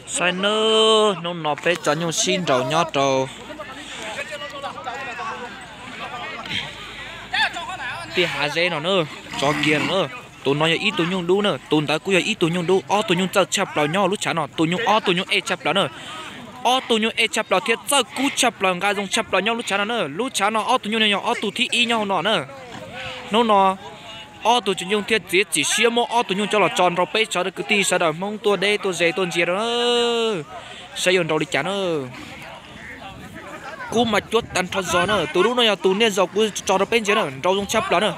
Saib nawb, hnub no peb tso nyuj sib nraus nyob rau tiaj hav zeb no na, tso kiag no na. Tus no yog ib tug nyuj dub na, tus ntawd kuj yog ib tug nyuj dub, ob tug nyuj txawj tshaj plaws nyob lub tshav no, tus nyuj ob tug nyuj ej tshaj plaws na. Ob tug nyuj ej tshaj plaws thiab txawj kub tshaj plaws, nqa zoo tshaj plaws nyob lub tshav no na. Lub tshav no ob tug nyuj no yog ob tug thib ib nyob hauv no na. Hnub no ob tug tsis nyuj thiaj txiav txim siab muab ob tug nyuj coj los tso nrog peb sawv daws kwv tij sawv daws Hmoob tuaj deb tuaj ze tuaj ntsia rau na, saib yuav nraus li cas na. Kub mas cuab tag nrho zog na, tus dub no yog tus niaj zaus kuv tso rau peb ntsia na, nraus zoo tshaj plaws na.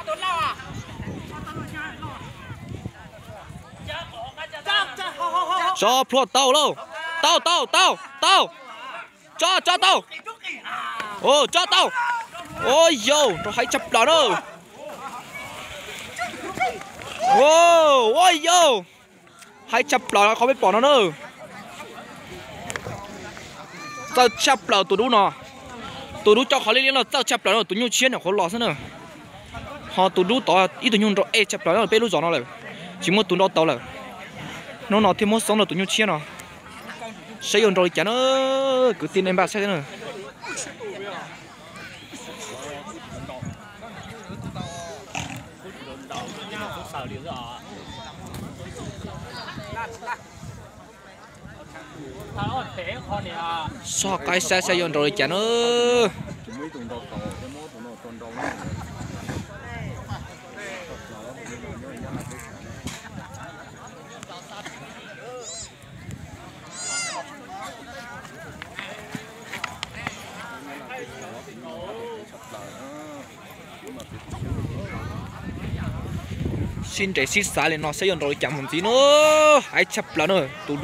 Tso plhuav tau lauj, tau tau tau tau, tso tso tau, tso tau. Ua yau, nraus haib tshaj plaws na. Ua yau, haib tshaj plaws qhov peb pom no na. Txawj tshaj plaws tus dub no, tus dub coj qhov liab liab no txawj tshaj plaws no, tus nyuj tshiab nyuam qhuav los xwb na. Ho tus dub tod ib tug nyuj nraus ej tshaj plaws peb lub zos no lawm, tsis muaj tus nraus tau lawm. Hnub no thiaj muab xoob rau tus nyuj tshiab no, saib yuav nraus li cas na, kwv tij nej npaj saib na. Soj qaib saib saib yuav nraus li cas na. Sib nres sib xav li no saib yuav nraus li cas mus ntxiv na. Haib tshaj plaws na, tus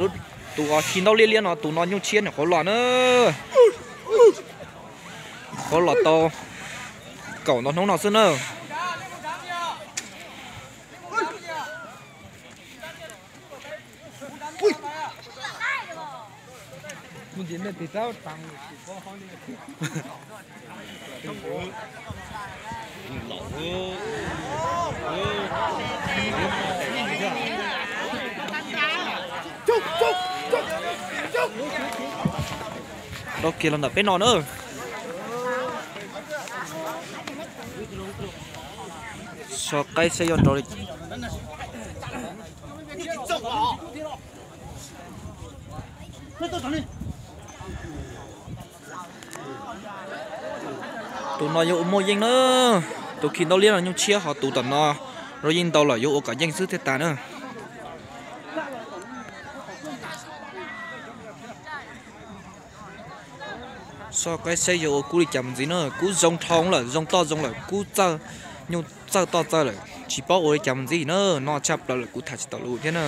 khi ntaub liab liab no tus no nyuj tshiab nyuam qhuav los na. Qhuav los tau kaum ntau hnub no xwb na. Rau kiag los ntawm peb no na. Soj qaib saib yuav nraus li. Tus no yuav ua muaj yeej na. Tus khi ntaub liab no nyuj tshiab, ho tus tom no rau yeej ntau lawm, yuav ua kom yeej xwb thiaj tas na. Soj qaib saib yuav ua kub li cas mus ntxiv na. Kub zoo dhau lawm, zoo toj zoo lawm, kub txawj, nyuj txawj toj txawj lawm, tsis paub ua li cas mus ntxiv na. Noj tshaj plaws lawm kuv tham tsis tau lus thiab na.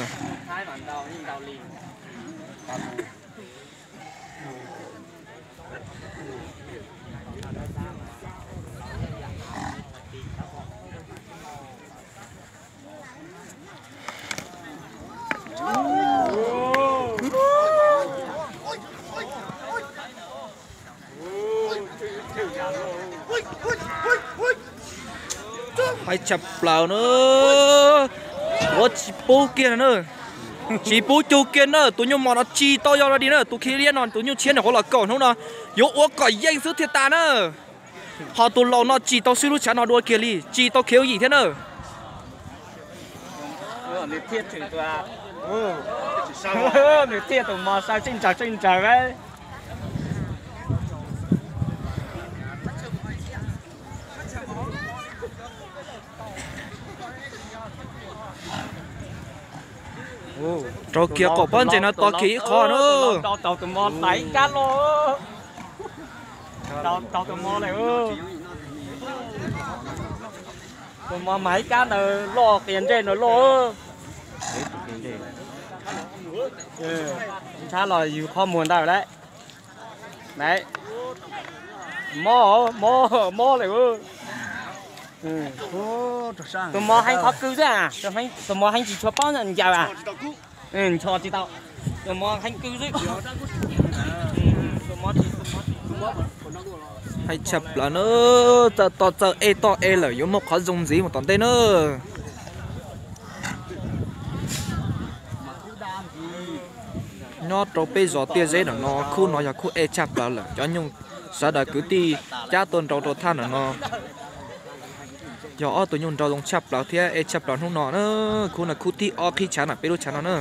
Haib tshaj plaws na. Ua tsis pub kiag na. Tsis pub cug kiag na, tus nyuj mos no tsis tau yog li na, tus khi liab no tus nyuj tshiab nyuam qhuav los kaum hnub no, yuav ua kom yeej xwb thiaj tas na. Ho tus laus no tsis tau swb lub tshav no dua kiag li, tsis tau khiav yim thiab na. Nws thiaj tus mos saw tseej tsawg tseej tsawg. Rau kiag qaum pob ntseg no tos kiag ib qho na. Tau tus mos hlais ib kab loj. Tau tus mos lawm. Tus mos mas ib kab ntawd loj, qias ntsej ntawd loj. Ntshab los yus qhov muag ntawd lawm. Mob, mob, mob lawm. Tus mos heev qhov kws xwb, tus mos heev tsis tshua paub ncaws a. Nchos tsis tau, tus mos heev kws xwb. Haib tshaj plaws na, txawj toj txawj ej toj ej lawm yuav muaj qhov zoo ntxiv mus tom ntej na. Nyob rau peb zos Tiaj Zeb ntawm no, khub no yog khub ej tshaj plaws lawm. Cov nyuj sawv daws kwv tij cab tuaj nrau rau thaj ntawm no, yog ob tug nyuj nrau zoo tshaj plaws thiab ej tshaj plaws hnub no na. Khub no khub thib ob qhib tshav ntawm peb lub tshav no na.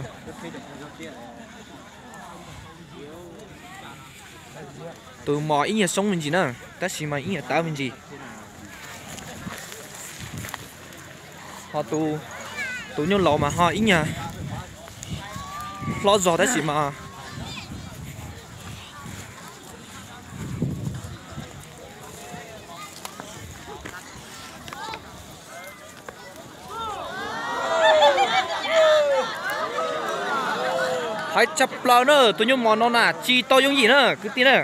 Tus mos ib nyuag soob me ntsis na, tab sis mas ib nyuag tawv me ntsis. Ho tus nyuj laus mas ho ib nyuag hlob zog tab sis mas hais tshaj plaws na, tus nyuj mos no na tsis tau yooj yim na kwv tij na.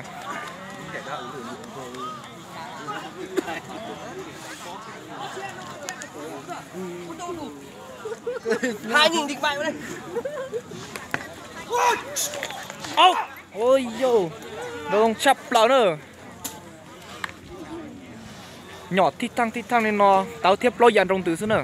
Ua, nrau zoo tshaj plaws na. Nyom thib thaj thib thaj li no, tawv thiab plaub ya nroo ntws xwb na.